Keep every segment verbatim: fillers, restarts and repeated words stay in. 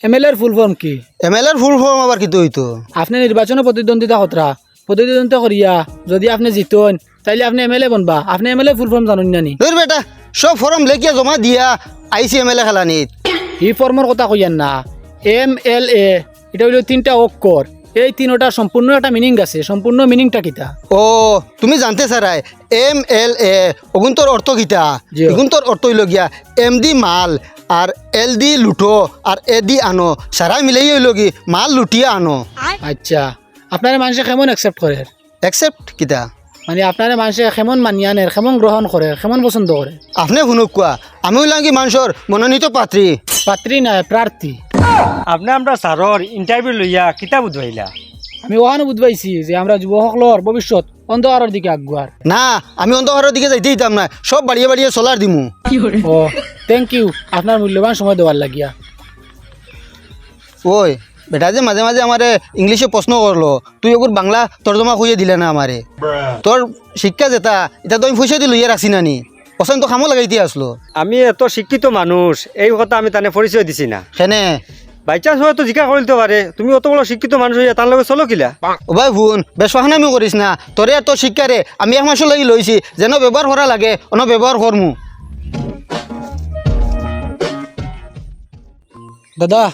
এমএলএর full form কি? এমএলএর ফুল ফর্ম আবার কিতা অইতো? আপনে নির্বাচনো প্রতিদ্বন্দ্বিতা কররা, প্রতিদ্বন্দ্বিতা করিয়া যদি আপনে জিতইন, তাইলে আপনে এমএলএ বনবা। আপনে এমএলএ ফুল ফর্ম জানইন না নি? ধুর বেটা, সব ফর্ম লেখিয়া জমা দিয়া আইছি এমএলএ খেলানিত। ই ফর্মর কথা কইয়ার না, এমএলএ, ইটা অইলো তিনটা অক্ষর। এই তিনোটার সম্পূর্ণ একটা মিনিং আছে। সম্পূর্ণ মিনিংটা কিতা? ও, তুমি জানতে চাইরায়, এমএলএ, অগুনতর অর্থ কিতা? জি। অগুনতর অর্থ অইলো গিয়া, এম দি মাল, আর এল দি লুটো, আর এ দি আনো, সারাই মিলাই অইলো কি, মাল লুটিয়া আনো। আচ্ছা, আপনারে মানষে কেমন accept করের? Accept কিতা? মানে, আপনারে মানষে কেমন মানিয়া নের, কেমন গ্রহণ করের, কেমন পছন্দ করের? আপনে হুনুক্কা, আমি অইলাম কি মানষর মনোনীত পাত্রী? পাত্রী নায়, প্রার্থী। আপনে আমরার স্যারর interview লইয়া কিতা বুঝবাইলা? আমি অখানো বুঝবাইছি যে আমরা যুবক অকলর ভবিষ্যৎ অন্ধকারর দিকে আগুয়ার। না, আমি অন্ধকারর দিকে যাইতে দিতাম না, সব বাড়িয়ে বাড়িয়ে solar দিমু। ও, thank you, আপনার মূল্যবান সময় দেওয়ার লাগিয়া। ওই, বেটা যে মাঝে মাঝে আমারে ইংলিশে প্রশ্ন করলো, তুই অগুর বাংলা তর্জমা কইয়া দিলে না আমারে। তোর শিক্ষা যেটা, ইটা তো আমি পয়সা দি লইয়া রাখছি না নি, অখান তো কামো লাগাইতে আছলো। আমি এত শিক্ষিত মানুষ, এই কথা আমি তানে পরিচয় দিছি না। কেনে? By chance হয়তো জিকা করিলতো পারে, তুমি অত বড় শিক্ষিত মানুষ অইয়া তার লগে চলো কিলা? ও ভাই হুন, বেশ ফাহনামি করিস না, তোরে এত শিক্ষারে আমি এক মাসর লাগি লইছি, যেন ব্যবহার করা লাগে, অন ব্যবহার করমু। দাদা,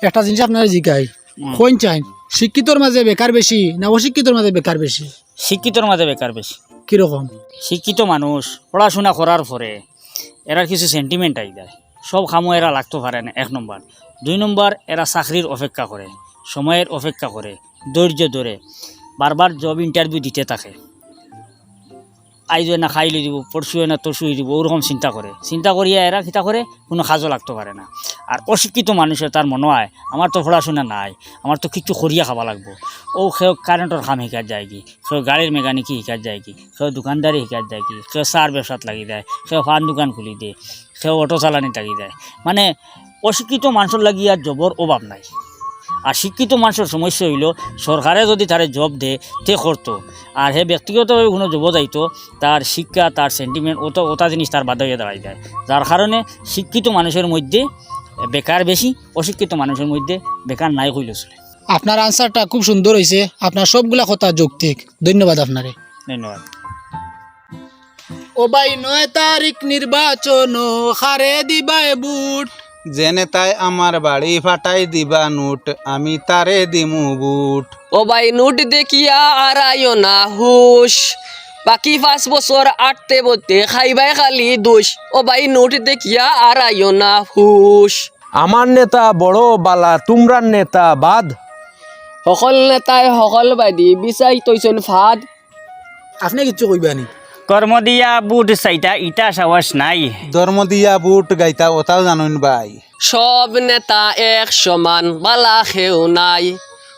একটা জিনিস আপনারে জিকাই, হুম। কইন চাইন, শিক্ষিতর মাঝে বেকার বেশি না অশিক্ষিতর মাঝে বেকার বেশি? শিক্ষিতর মাঝে বেকার বেশি। কিরকম? শিক্ষিত মানুষ পড়াশোনা করার পরে এরার কিছু sentiment আই যায়, সব কামো এরা লাগতো পারে না, এক নম্বর। দুই নম্বর, এরা চাকরির অপেক্ষা করে, সময়ের অপেক্ষা করে, ধৈর্য ধরে, বারবার job interview দিতে থাকে। আইজ অয় না কাইল অই দিব, পরশু অয় না তরশু অই দিব, ওরকম চিন্তা করে। চিন্তা করিয়া এরা কিতা করে, কোনো কাজও লাগতো পারে না। আর অশিক্ষিত মানুষের তার মনো অয়, "আমার তো পড়াশোনা নাই, আমার তো কিচ্ছু করিয়া খাওয়া লাগবো।" ও কেউ কারেন্টর কাম শিকার যায় কি, কেউ গাড়ির মেকানিকি শিকার যায় কি, কেউ দোকানদারি শিকার যায় কি, কেউ চার ব্যবসাত লাগি যায়, কেউ পান দোকান খুলি দে, কেউ অটো চালানি লাগি যায়। মানে, অশিক্ষিত মানষর লাগি আর জবর অভাব নাই। আর শিক্ষিত মানষর সমস্যা অইলো, সরকারে যদি তারে জব দে, তে করতো। আর হে ব্যক্তিগতভাবে কোনো জবো যাইতো, তার শিক্ষা, তার sentiment, অত, অতা জিনিস তার বাধা অইয়া দাঁড়াই যায়। যার কারণে শিক্ষিত মানুষের মধ্যে বেকার বেশি, অশিক্ষিত মানুষের মধ্যে বেকার নাই কইলেও চলে। আপনার answerটা খুব সুন্দর অইছে, আপনার সবগুলা কথা যৌক্তিক। ধন্যবাদ আপনারে। ধন্যবাদ। ও ভাই, নয় তারিখ নির্বাচন, কারে দিবায় ভোট? যে নেতায় আমার বাড়ি ফাটাই দিবা নোট, আমি তারে দিমু ভোট। ও ভাই, নোট দেখিয়া আর আইও না হুশ, বাকি পাঁচ বছর আটতে বইতে খাইবায় খালি দুষ। ও ভাই, নোট দেখিয়া আর আইও না হুশ। আমার নেতা বড় বালা, তুমরার নেতা বাদ। হকল নেতায় হকল বাদী, বিছাই তইছইন ফাদ। আপনে কিচ্ছু কইবা নি? কর্ম দিয়া ভোট চাইতা, ইটা সাহস নাই। ধর্ম দিয়া ভোট গাইতা, ওটাও জানইন ভাই। সব নেতা এক সমান, বালা কেউ নাই।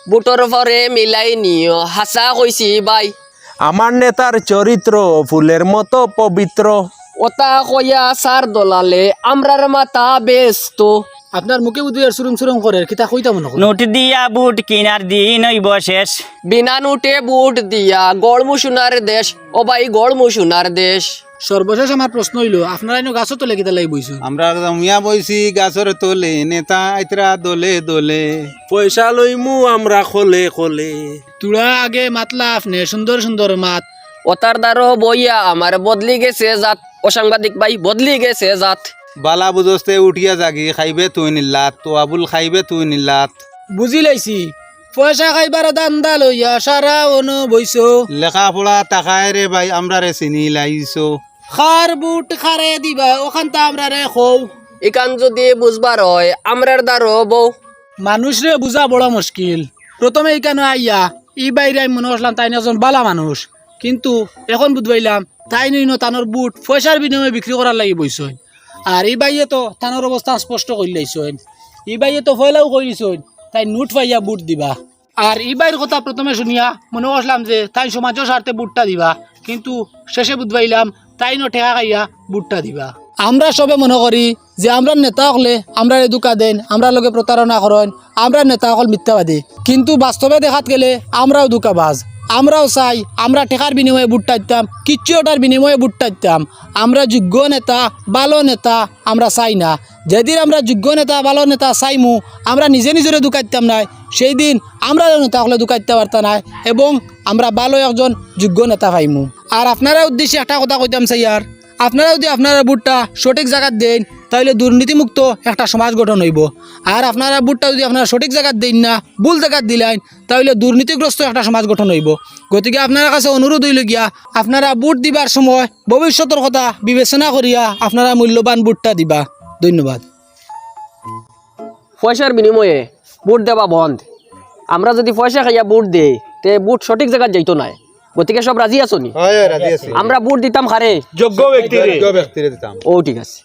ভোটর পরে মিলাই নিও, হাছা কইছি ভাই। আমার নেতার চরিত্র ফুলের মতো পবিত্র। ওটা কইয়া সার দলালে আমরার মাথা ব্যস্ত। আপনার মুখে বুধুয়ার সুরুম সুরুম করের, কিতা কইতা মনো করের? নোট দিয়া ভোট কিনার দিন অইব শেষ। বিনা নোটে ভোট দিয়া গড়মু সোনার দেশ, ও ভাই গড়মু সোনার দেশ। সর্বশেষ আমার প্রশ্ন অইলো, আপনারা ইনো গাছর তলে কিতার লাগি বইছইন? আমরা জমিয়া বইছি গাছর তলে, নেতা আইতরা দলে দলে। পয়সা লইমু আমরা খলে খলে। তুরা আগে মাতলা আপনে সুন্দর সুন্দর মাত। ওতার দ্বারো বইয়া আমার বদলি গেছে জাত, ও সাংবাদিক ভাই, বদলি গেছে জাত। বালা বুঝস্তে উঠিয়া যাগি, খাইবে তুই নিল্লাত, তো আবুল খাইবে তুই নিল্লাত। বুঝি লাইছি, পয়সা খাইবার ধান্দা লইয়া সারা অনো বইছো। লেখাপড়া তাকায় রে ভাই, আমরারে চিনি লাইছো। কার ভোট কারে দিবা, ওখান তো আমরারে কও। ইখান যদি বুঝবার অয়, আমরার দ্বারো বও। মানুষরে বুঝা বড় মুশকিল। প্রথমে ইখানো আইয়া, ই বাইরে আমি মনো করছিলাম তাইন একজন বালা মানুষ, কিন্তু এখন বুঝবাইলাম তাইন ইনো তানর ভোট পয়সার বিনিময়ে বিক্রি করার লাগি বইছইন। আর ই ভাইয়ে তো তানর অবস্থা স্পষ্ট করিলাইছইন। ই ভাইয়ে তো পয়লাউ কইলিছইন তাইন নোট পাইয়া ভোট দিবা। আর ই ভাইর কথা প্রথমে শুনিয়া মনো করছিলাম যে তাইন সমাজর স্বার্থে ভোটটা দিবা, কিন্তু শেষে বুঝবাইলাম তাইনও ঠেকা খাইয়া ভোটটা দিবা। আমরা সবে মনো করি যে আমরার নেতা অকলে আমরারে ধুকা দেইন, আমরার লগে প্রতারণা করইন, আমরার নেতা অকল মিথ্যাবাদী, কিন্তু বাস্তবে দেখাত গেলে আমরাও ধুকাবাজ। আমরাও চাই, আমরা টেকার বিনিময়ে ভোটটা দিতাম, কিচ্ছু ওটার বিনিময়ে ভোটটা দিতাম। আমরা যোগ্য নেতা, ভালো নেতা আমরা চাই না। যেদিন আমরা যোগ্য নেতা, ভালো নেতা চাইমু, আমরা নিজে নিজরে ধুকাইতাম নায়, সেই দিন আমরা নেতা হকলে ধুকাইতে পারতা নায় এবং আমরা ভালো একজন যোগ্য নেতা পাইমু। আর আপনারা উদ্দেশ্যে একটা কথা কইতাম চাইয়ার, আপনারা যদি আপনারা ভোটটা সঠিক জাগাত দেইন, তাইলে দুর্নীতিমুক্ত একটা সমাজ গঠন অইবো। আর আপনারা ভোটটা যদি আপনারা সঠিক জাগাত দেইন না, ভুল জাগাত দিলাইন, তাইলে দুর্নীতিগ্রস্ত একটা সমাজ গঠন অইবো। গতিকে আপনারার কাছে অনুরোধ অইলো গিয়া, আপনারা ভোট দিবার সময় ভবিষ্যতর কথা বিবেচনা করিয়া আপনারা মূল্যবান ভোটটা দিবা। ধন্যবাদ। পয়সার বিনিময়ে ভোট দেওয়া বন্ধ। আমরা যদি পয়সা খাইয়া ভোট দেই, তে ভোট সঠিক জাগাত যাইতো নায়। গতিকে সব রাজি আছো নি? হয়, হয়, রাজি আছি। আমরা ভোট দিতাম কারে? যোগ্য ব্যক্তিরে। যোগ্য ব্যক্তিরে দিতাম। ও, ঠিক আছে।